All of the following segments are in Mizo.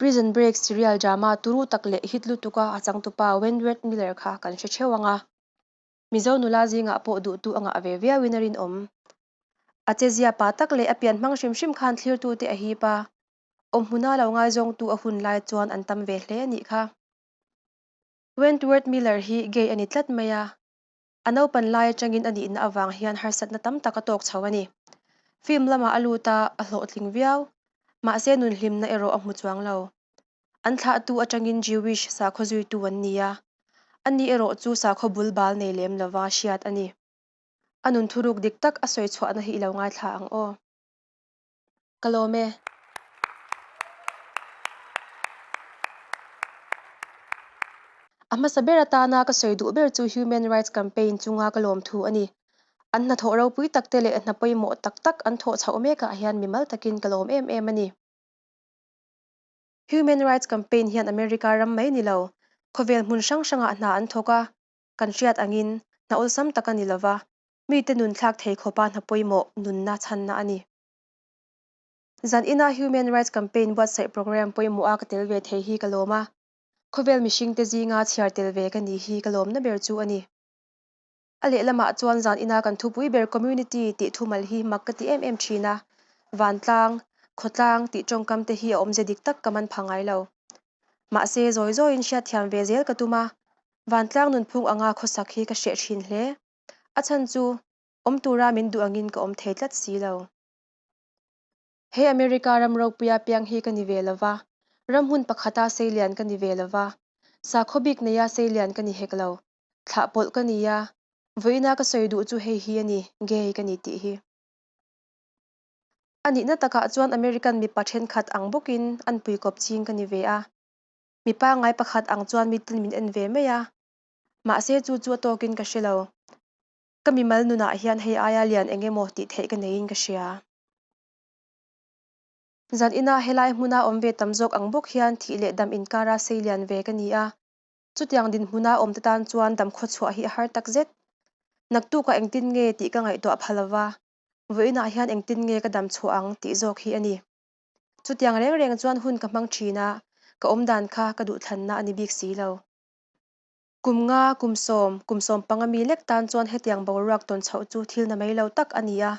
Prison Break serial drama turu tak leh hit lutuka a changtupa Wentworth Miller kha kan hre theuh ang a. Mizo nula zingah pawh duhtu a ngah ve viauin a rinawm. A chezia pa tak leh a pian hmang hrim hrim khan thlirtute a hip a, awmhmuna lo ngaizawngtu a hun lai chuan an tam ve hle a nih kha. Wentworth Miller hi gay a ni tlat mai a, a naupan lai atangin a nihna avang hian harsatna tam tak a tawk chho a ni. Film lamah a lut a, a hlawhtling viau. Mahse nunhlimna erawh a hmu chuang lo. An thlahtu atangin Jewish sakhaw zuitu an ni a, ani erawh chu sakhaw bul bal nei lem lova hriat a ni. A nun thuruk dik tak a sawi chhuahna hi i lo ngaithla ang aw. Ka lawm e. A hmasa ber atana ka sawi duh ber chu Human Rights Campaign chunga ka lawm thu a ni. An hnathawh ropui tak te leh hna pawimawh tak tak an thawh chhoh mekah hian mimal takin ka lawm em em a ni. Human Rights Campaign hian America ram mai ni lo, khawvel hmun hrang hrangah hna an thawk a, kan hriat angin hna awlsam tak a ni lova, mite nun thlak thei khawpa hna pawimawh nunna chhanna a ni. Zan ina Human Rights Campaign buatsaih program pawimawha ka tel ve thei hi ka lawm a, khawvel mihringte zinga chhiar tel ve ka ni hi ka lawmna ber chu a ni. A lehlamah chuan zan ina kan thupui ber community tih thumal hi mak ka ti em em thin a, vantlang, khawtlang tih tawngkam te hi a awmze dik tak ka man pha ngai lo. Mahse zawi zawiin hriatthiam ve zel ka tum a, vantlang nunphung anga khawsak hi ka hreh thin hle. A chhan chu awm tura min duh angin ka awm thei tlat si lo. He America ram ropuia piang hi ka ni ve lo va, ram hmun pakhata seilian ka ni ve lo va, sakhaw bik neia seilian ka ni hek lo. Thlah pawlh ka ni a, vawiina ka sawi duh chu hei hi a ni, gay ka ni tih hi. A nihna takah chuan American mipa thenkhat ang bawkin an puikawp ching ka ni ve a. Mi pangngai pakhat ang chuan mitin min en ve mai a, mahse chu chu a tawkin ka hre lo. Ka mimal nunah hian hei aia lian eng emaw tih theih ka neiin ka hria. Zan ina helai hmuna awm ve tam zawk ang bawk hian thih leh dam inkara sei lian ve ka ni a. Chutiang dinhmuna awmte tan chuan dam khawchhuah hi a har tak zet. Naktukah engtin nge tih ka ngaihtuah pha lova, vawiinah hian engtin nge ka dam chhuah ang tih zawk hi a ni. Chutiang reng reng chuan hun ka hmang thin a, ka awmdan kha ka duhthlanna a ni bik si lo. Kum nga, kum sawm, kum sawm panga mi lek tan chuan hetiang boruak tawn chhoh chu thil na mai lo tak a ni a.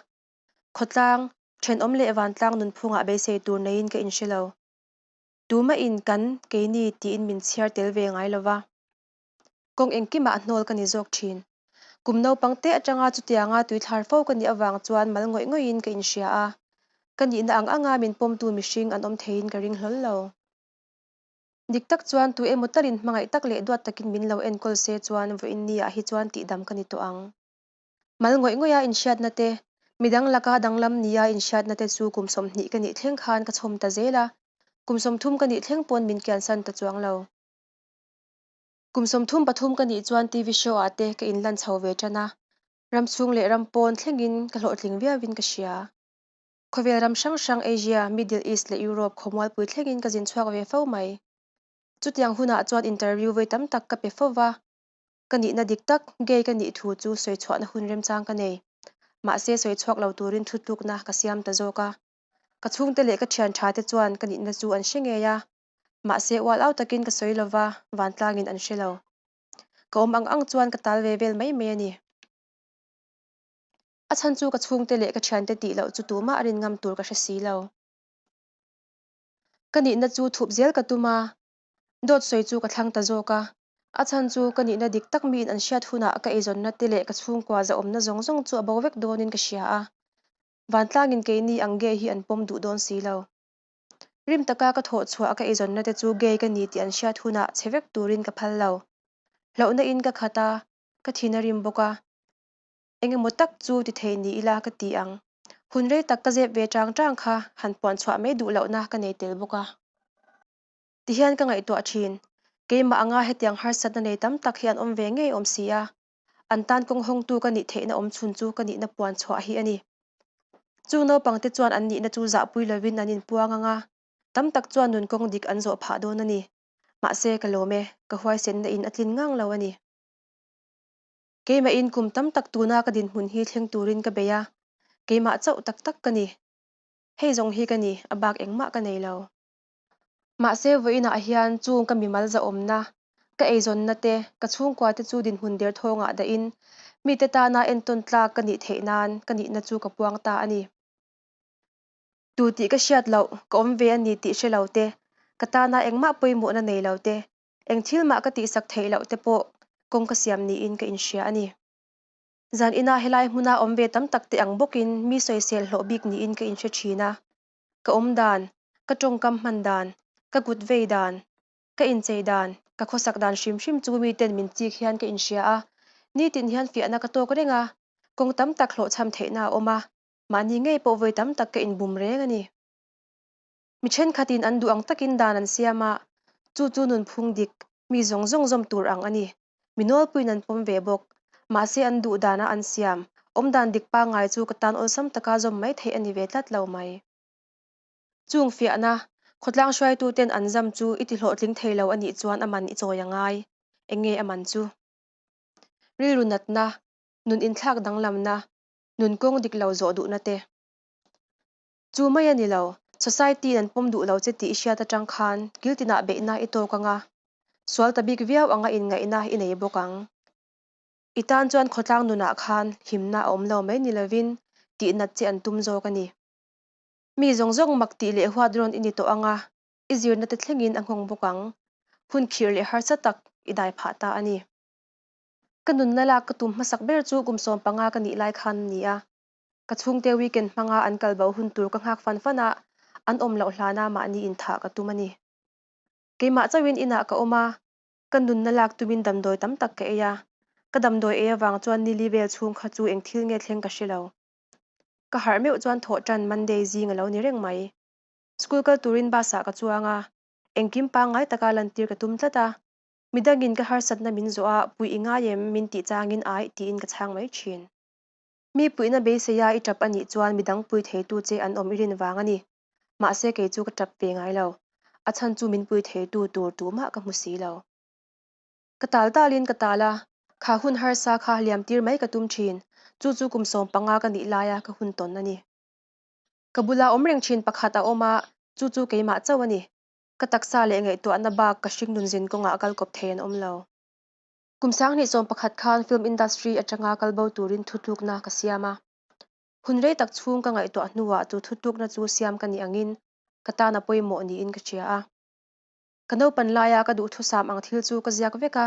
Khawtlang, thenawm leh vantlang nunphungah beisei tur neiin ka inhre lo. Tumahin kan keini tiin min chhiar tel ve ngai lo va. Kawng engkimah hnawl ka ni zawk thin. Kum naupang te atanga chutianga tuithlar fo ka nih avang chuan mal ngawih ngawihin ka inhria a. Ka nihna ang anga min pawmtu mihring an awm theiin ka ring hlawl lo. Dik tak chuan tu emaw talin hmangaih tak leh duat takin min lo enkawl se chuan vawiin niah hi chuan tihdam ka ni tawh ang. Mal ngawih ngawih a inhriatna te, midang laka danglam nia inhriatna te chu kum 20 ka nih thleng khan ka chhawm ta zel a, kum 30 ka nih thleng pawn min kiansan ta chuang lo. Kum 33 ka nih chuan TV show ah te ka inlan chho ve tan a, ram chhung leh ram pawn thlengin ka hlawhtling viauin ka hria. Khawvel ram hrang hrang Asia, Middle East leh Europe khawmualpui thlengin ka zin chhuak ve fo mai. Chutiang hunah chuan interview vawi tam tak ka pe fo va, Ka nihna dik tak, gay ka nih thu chu sawi chhuahna hun remchang ka nei. Mahse sawi chhuak lo turin thutlukna ka siam ta zawk a. Ka chhungte leh ka thian tha te chuan ka nihna chu an hre ngei a. Mahse ual au takin ka sawi lova, vantlangin an hre lo. Ka awm ang ang chuan ka tal ve vel mai mai a ni. A chhan chu ka chhungte leh ka thiante tih loh chu tumah a rin ngam tur ka hre si lo. Ka nihna chu thup zel ka tum a, Dawt sawi chu ka thlang ta zawk a, a chhan chu ka nihna dik tak miin an hriat hunah ka eizawnna te leh ka chhungkua zahawmna zawng zawng chu a bo vek dawnin ka hria a, vantlangin keini ang gay hi an pawm duh dawn si lo. Rim taka ka thawh chhuah ka eizawnna te chu gay ka ni tih an hriat hunah chhe vek turin ka phal lo. Hlauhna in ka khat a, ka thin a rim bawk a, engemaw tak chu ti thei ni ila ka ti ang. Hun rei tak ka zep ve chang chang kha han puan chhuah mai duh lohna ka nei tel bawk a. Tihian ka ngaihtuah thin, keimah anga hetiang harsatna nei tam tak hi an awm ve ngei awm si a, an tan kawng hawngtu ka nih theihna awm chhun chu ka nihna puan chhuah hi a ni. Chung naupangte chuan an nihna chu zahpui lovin an inpuang ang a, tam tak chuan nun kawng dik an zawh phah dawn a ni. Mahse, ka lawm e, ka huaisenna in a tlin ngang lo a ni. Keimahin kum tam tak tuna ka dinhmun hi thleng turin ka bei a, keimah chauh tak tak ka ni. Hei zawng hi ka ni, a bak engmah ka nei lo. Mahse vawiinah hian chung ka mimal zahawmna, ka eizawnna te, ka chhungkua te chu dinhmun derthawngah dahin mite tana entawn tlak ka nih theih nan ka nihna chu ka puang ta a ni. Tu tih ka hriat loh, ka awm ve a ni tih hre lo te, ka tana engmah pawimawhna nei lo te, eng thil mah ka tihsak theih loh te pawh kawng ka siam niin ka inhria a ni. Zan ina helai hmuna awm ve tam tak te ang bawkin mi sawisel hlawh bik niin ka inhre thin a. Ka awm dan, ka tawngkam hman dan, ka kut vei dan, ka inchei dan, ka khawsak dan hrim hrim chu miten min chik hian ka inhria a. Nitin hian fiahna ka tawk reng a, kawng tam tak hlawhchham theihna a awm a, mahni ngei pawh vawi tam tak ka inbum reng a ni. Mi thenkhatin an duh ang takin dan an siam a, chu chu nunphung dik, mi zawng zawng zawm tur ang a ni. Mi nawlpuiin an pawm ve bawk. Mahse an duh dana an siam, awmdan dik pangngai chu ka tan awlsam taka zawm mai theih a ni ve tlat lo mai. Chung fiahna, khawtlang hruaituten an zam chu i tihlawhtling thei lo a nih chuan a man i chawi a ngai. Eng nge a man chu? Rilru natna, nun inthlak danglamna, nun kawng dik lo zawh duhna te. Chu mai a ni lo, society in an pawm duh lo che tih i hriat atang khan kil tinah beihna i tawk ang a, sual ta bik viau anga inngaihna i nei bawk ang. I tan chuan khawtlang nunah khan himna a awm lo mai ni lovin tihnat che an tum zawk a ni. Mi zawng zawng mak tih leh huat rawn i ni tawh ang a, i zirna te thlengin a nghawng bawk ang. Hun khirh leh harsa tak i dai phah ta a ni. Ka nunna lak ka tum hmasak ber chu kum 15 ka nih lai khan a ni a. Ka chhungte weekend hmanga an kal bo hun tur ka nghak fan fan a, an awm loh hlana mahni inthah ka tum a ni. Keimah chauhin inah ka awm a, ka nunna lak tumin damdawi tam tak ka ei a. Ka damdawi ei avang chuan nili vel chhung kha chu eng thil nge thleng ka hre lo. Ka harh meuh chuan thawh tan Monday zing a lo ni reng mai. School kal turin bus ah ka chuang a, engkim pangngai taka lantir ka tum tlat a. Midangin ka harsatna min zawh a, puih i ngai em? min tih changin aih tiin ka chhang mai thin. Mi puihna beiseia i tap a nih chuan midang pui theitu che an awm i rin vang a ni. Mahse kei chu ka tap ve ngai lo. A chhan chu min pui theitu tur tumah ka hmu si lo. Ka tal talin ka tal a, kha hun harsa kha liam tir mai ka tum thin. Chu chu kum 15 ka nih laia ka hun tawn a ni. Ka bula awm reng thin pakhat a awm a, chu chu keimah chauh a ni. Ka taksa leh ngaihtuahna bak ka hringnun zin kawngah kal kawp thei an awm lo. Kum 2011 khan film industry atanga kal bo turin thutlukna ka siam a. Hun rei tak chhung ka ngaihtuah hnuah chu thutlukna chu siam ka nih angin ka tan a pawimawh niin ka hria a. Ka naupan laia ka duhthusam ang thil chu ka ziak vek a,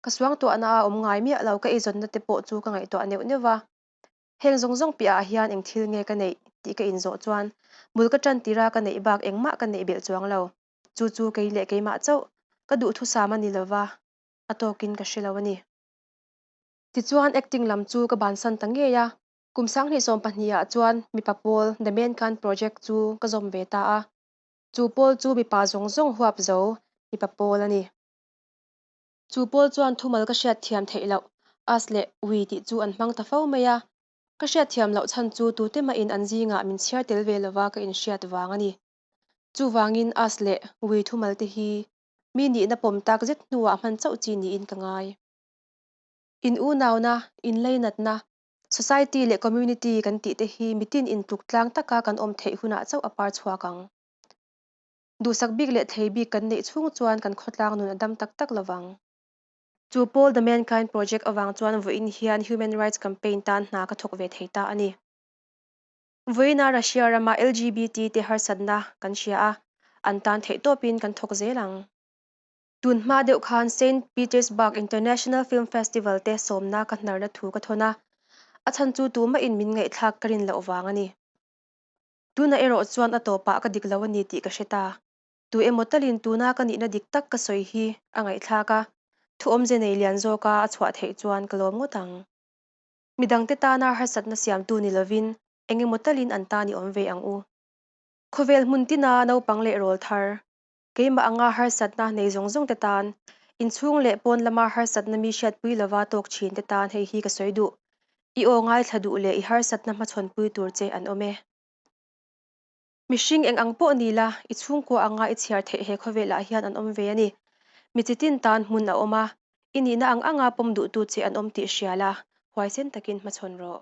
ka suangtuahna a awm ngai miah lo ka eizawnna te pawh chu ka ngaihtuah neuh neuh va. Heng zawng zawng piahah hian eng thil nge ka neih tih ka inzawh chuan bul ka tan tira ka neih bak engmah ka neih belh chuang lo. Chu chu kei leh keimah chauh ka duhthusam a ni lova, a tawkin ka hre lo a ni. Tichuan acting lam chu ka bansan ta ngei a, kum 2020 ah chuan mipa pawl The Mankind Project chu ka zawm ve ta a. Chu pawl chu mipa zawng zawng huap zo mipa pawl a ni. Chu pawl chuan thumal ka hriatthiam theih loh us leh we tih chu an hmang ta fo mai a. Ka hriatthiam loh chhan chu tute mahin an zingah min chhiar tel ve lova ka inhriat vang a ni. Chuvangin us leh we thumal te hi mi nihna pawm tak zet hnuah hman chauh chi niin ka ngai. In unauna, in leinatna, society leh community kan tih te hi mitin intluk tlang taka kan awm theih hunah chauh a par chhuak ang. Duhsak bik leh thei bik kan neih chhung chuan kan khawtlang nun a dam tak tak lovang. Chu pawl The Mankind Project avang chuan vawiin hian Human Rights Campaign tan hna ka thawk ve thei ta a ni. Vawiina Russia rama LGBT te harsatna kan hria a, an tan theihtawpin kan thawk zel ang. Tun hma deuh khan Saint Petersburg International Film Festival te sawmna ka hnarna thu ka thawn a, a chhan chu tumahin min ngaihthlak ka rin loh vang a ni. Tunah erawh chuan a tawpah ka dik lo a ni tih ka hre ta. Tu emaw talin tuna ka nihna dik tak ka sawi hi a ngaihthlak a, thu awmze nei lian zawka a chhuah theih chuan ka lawm ngawt ang. Midangte tana harsatna siamtu ni lovin eng emaw talin an tan i awm ve ang u. Khawvel hmun tina naupang leh rawl thar, keimah anga harsatna nei zawng zawng te tan, inchhung leh pawn lama harsatna mi hriatpui lova tawk thin te tan hei hi ka sawi duh. I aw ngaithla duh leh i harsatna hmachhawnpui tur che an awm e. Mihring eng ang pawh ni la, i chhungkua anga i chhiar theih he khawvelah hian an awm ve a ni. Mi chitin tan hmun a awm a, i nihna ang anga pawm duhtu che an awm tih hria la, huaisen takin hmachhawn rawh.